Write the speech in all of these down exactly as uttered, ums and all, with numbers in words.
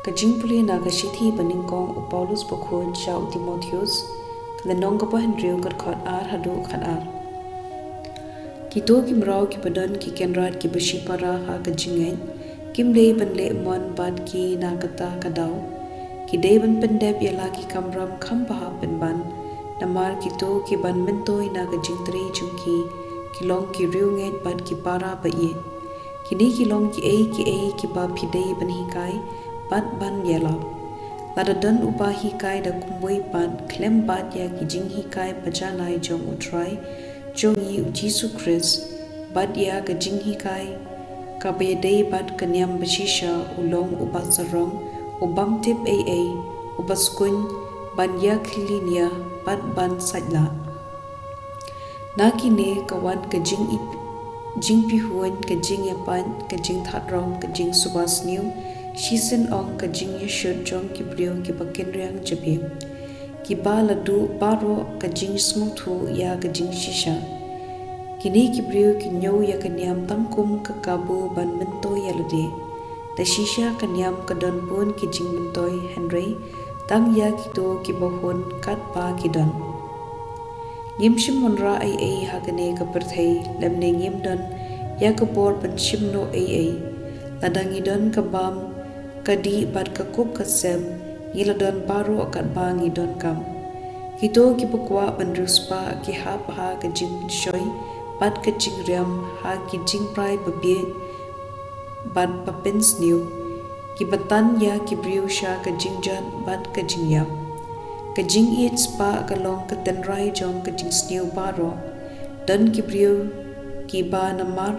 Ka jingpule na ka shithi ba nyngkong u Paulus bakhuid sha u Timotheus, ka lynnong kaba hynriew, ka dkhot ar haduh khat ar. Kito ki mraw kiba don ki kynrad kiba shipara ha ka jingngeit, kim dei ban leh mon bad ki na kata ka daw. Ki dei ban pyndep ïa la ki kamram kham bha pynban, namar kito ki ban myntoi na ka jingtrei jong ki, ki long ki riewngeit bad ki para ba ïeit. Kine ki long kiei kiei kiba phi dei ban hikai bad ban ïalap. Lada don uba hikai da kumwei pat, khlem bad ïa ki jinghikai ba janai jong U Trai jong ngi U Jisu Khrist, bad ïa ka jinghikai kaba ïadei bad ka niam bashisha, u long uba sarong, u bym tip ei ei, uba skuin ban ïakhlieh nia bad ban sait lah. Na kine ka wan ka jingip-, jingpihuiñ, ka jingïapait, ka jingthadrang, ka jingsuba sniew, shisien ong ka jingïashut jong ki briew kiba kynriang jabieng, kiba la duh baroh ka jingsngewthuh ïa ka jingshisha. Kine ki briew ki ñiew ïa ka niam tang kum ka kabu ban myntoi ïa lade. Da shisha ka niam ka don bun ki jingmyntoi, hynrei tang ïa kito kiba hun katba ki don. Ngim shym wanrah ei ei ha kane ka pyrthei, lymne ngim don ïa ka bor ban shim noh ei ei. Lada ngi don ka bam, ka dih bad ka kup ka sem, ngi la don baroh katba ngi donkam. Kito kiba kwah ban riewspah ki hap ha ka jingpynshoi bad ka jingriam, ha ki jingprai babieit bad bapynsniew, kiba tan ïa ki briew sha ka jingjot bad ka jingïap. Ka jingïeit spah ka long ka tynrai jong ka jingsniew baroh. Don ki briew kiba namar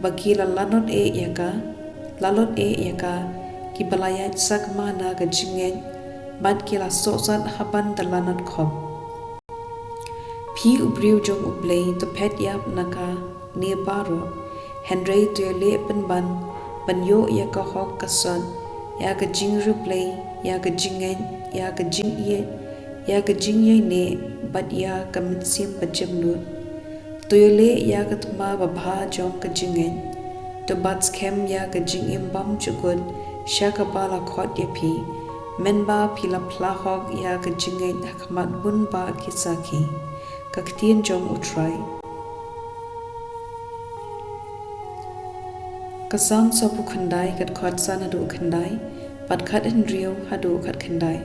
ba ki la lanot eh ïa ka, lalot eh ïa ka, kiba la ïaid sakma na ka jingngeit, bad ki la sohsat haban da lanot khop. Phi u briew jong U Blei, to phet ïap na kane baroh, hynrei to ïaleh pynban ban ïoh ïa ka hok ka sot, ïa ka jingriewblei, ïa ka jingngeit, ïa ka jingïeit, ïa ka jingïaineh, bad ïa ka mynsiem bajemnud. To ïaleh ïa ka thma babha jong ka jingngeit. To bat skhem ïa ka jingim bymjukut sha kaba la khot ïa phi, mynba phi la phla hok ïa ka jingngeit ha khmat bun bah ki sakhi. Ka ktien jong U Trai. Ka Salm sawphew khyndai, ka dkhot san haduh khyndai, bad khathynriew haduh khatkhyndai.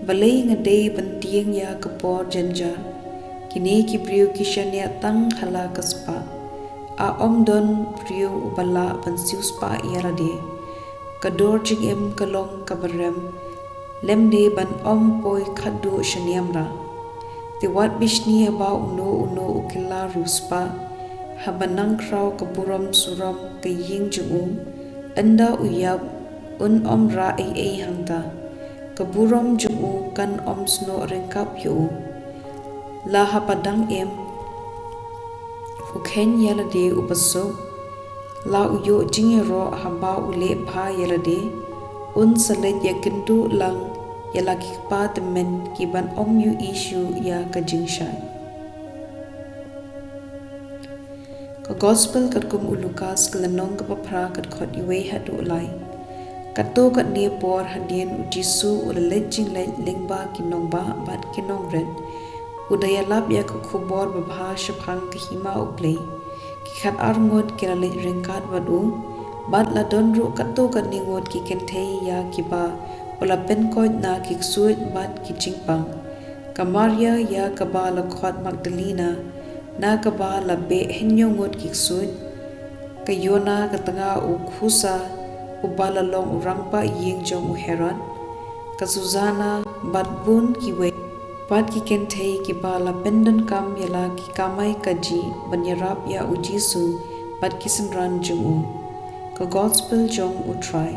Balei nga dei ban tieng ïa ka por jynjar? Kine ki briew ki shaniah tang ha la ka spah. A ym don briew uba lah ban siewspah ïa lade. Ka dor jingim ka long kaba rem, lymne ban ym poi khatduh shaniamra. Te wat bishni haba uno uno u kylla riewspah, haba nang khraw ka burom surom ka ïing jong u. Ynda u ïap, un ym rah ei ei hangta. Ka burom jong u kan ym snoh ryngkap ïa u. La haba dang im, u kheiñ ïa lade uba suk. La u ïoh jingïaroh haba u leh bha ïa lade. Un sa leit ïakynduh lang ïa la ki kpa tymmen kiban ym ïohi shuh ïa ka jingshai. Ka Gospel katkum u Lukas, ka lynnong kaba phra, ka dkhot uwei haduh lai. Katto katne por hadien U Jisu u la leit jingleit lyngba ki nongbah bad ki nongrit, u da ïalap ïa ka khubor babha shaphang ka hima U Blei. Ki khatar ngut ki la leit ryngkat bad u, bad la don ruh katto katne ngut ki kynthei ïa kiba u la pynkoit na ki ksuid bad ki jingpang. Ka Maria ïa kaba la khot Magdalena, na kaba la beh hynñiew ngut ki ksuid. Ka Jona, ka tnga u Khusa, uba la long u rangbah ïing jong u Herod. Ka Susana, bad bun kiwei. Bad ki kynthei kiba la pyndonkam ïa la ki kamai kajih ban ïarap ïa U Jisu bad ki synran jong u. Ka Gospel jong U Trai.